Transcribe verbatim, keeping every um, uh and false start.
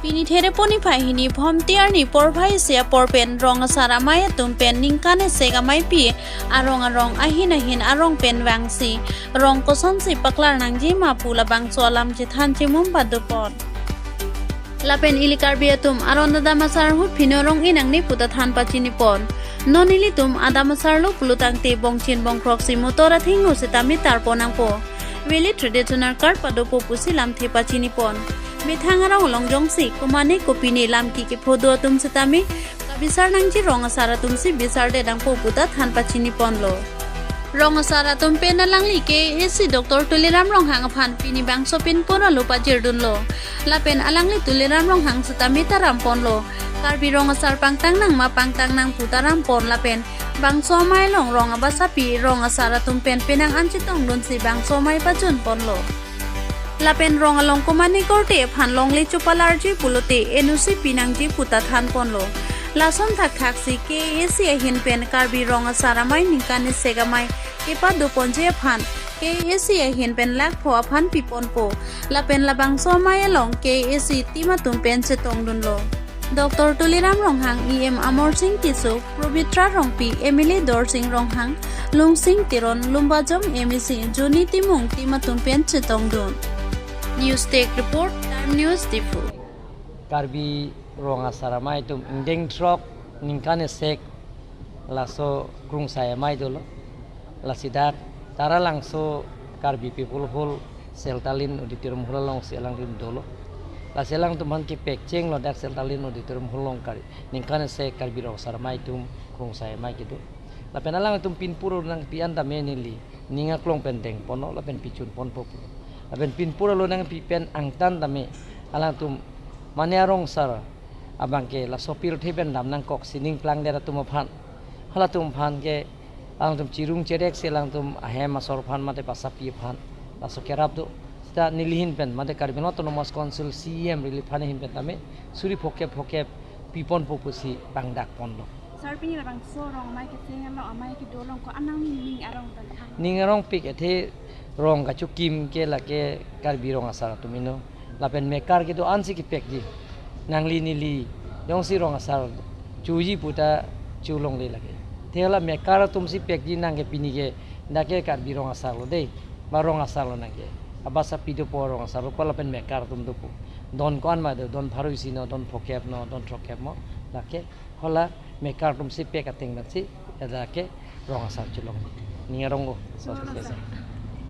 Pini Therepo niphai hini Bhomti arni porphai isi apor pen rong asar amei atum pen ningkan isi ameipi arong arong ahin ahin arong pen vangsi rong kosonsi paklar nangji ma pu labangso alam chethan chimum padopon. Lapen ili Karbi atum aron adam asar ahut pino rong-e nangne puta than pachinipon. Non ilitum adam asar lo pulo tangte bongchin bongkroksi motor athengno sitame tarpon nangpo. Village traditional card padopo pusi lamthe pachinipon. Methang arong along jongsi komane kopine lam kiki phodo atum sitame kabisar nangji rong asar atumsi bisarde nangpo puta than pachiniponlo. Rong asar atum pen alangli K A A C Doctor Tuliram Ronghang aphan pini bangso pinpur alo pajirdunlo. Lapen alangli Tuliram Ronghang sitame taramponlo. Karbi rong asar pangtang nang ma pangtang nang pu tarampon lapen bangso amei along rong abasapi rong asar atum pen penang an chetongdunsi bangso amei pajunponlo. Lapen rong along komane korte aphan longle chopalarji pulote N O C pinangji puta thanponlo. Lason thakthaksi K A A C ahin pen Karbi rong asar amei ningkan isi amei kepadoponji aphan K A A C ahin pen lakh pho aphan piponpo. Lapen labangso amei along K A A C team atum pen chetongdunlo. Doctor Tuliram Ronghang, E M Amar Sing Tisso, Pabitra Rongpi, M L A Dorsing Ronghang, Lungsing Teron, Lumbajong M A C Johnny Timung team atum pen chetongdun. News Desk Report, Time News Diphu. Karbi rong asar amei atum ingdeng throk ningkan isi laso krungsai amei dolo. Lasi dak Taralangso Karbi People Hall Seltalin Auditorium Hall alongsi alangtum dolo. Lasi alangtum aphan kepekchenglo dak Seltalin Auditorium Hall along Kar-, ningkan isi Karbi rong asar amei atum krungsai amei kedo. Lapen alangtum pinpur nangpi an tame neli ning aklong pen dengponlo lapen pichunponpo pulo. Lapen pinpur alo nangpi pen angtan tame alangtum mane arong asar abangke laso pirthe pen dam nangkok sining plangdet atum aphan. Halatum aphan ke alangtum chirung chereksi alangtum ahem asor aphan mate basapi aphan laso kerap do. Seta neli ahin pen mate Karbi Anglong Autonomous Council C E M Relief Fund ahin pen tame suri phokep phokep piponpo pusi pangdakponlo. Sir, pini labangso rong amei kecheng along amei kedo along ko-an nangning arong tangthan? Ning arongpik athe rong kachokim ke lake Karbi rong asar atum ino. Lapen mekar kedo-ansi kepekji. Nangli neli jongsi rong asar choji puta cholongle lake. Athe hala mekar atumsi pekji nangke pini ke dak ke Karbi rong asar lo dei. Ba rong asar lo nangke. Abasapi dopo, rong asar dopo lapen mekar atum dopo. Don ko-an ma do, don pharo isi no, don phokep no, don throkkep mo. Lake hala mekar atumsi pek ateng pensi dak ke rong asar cholong. Ning arong o. So, so, so.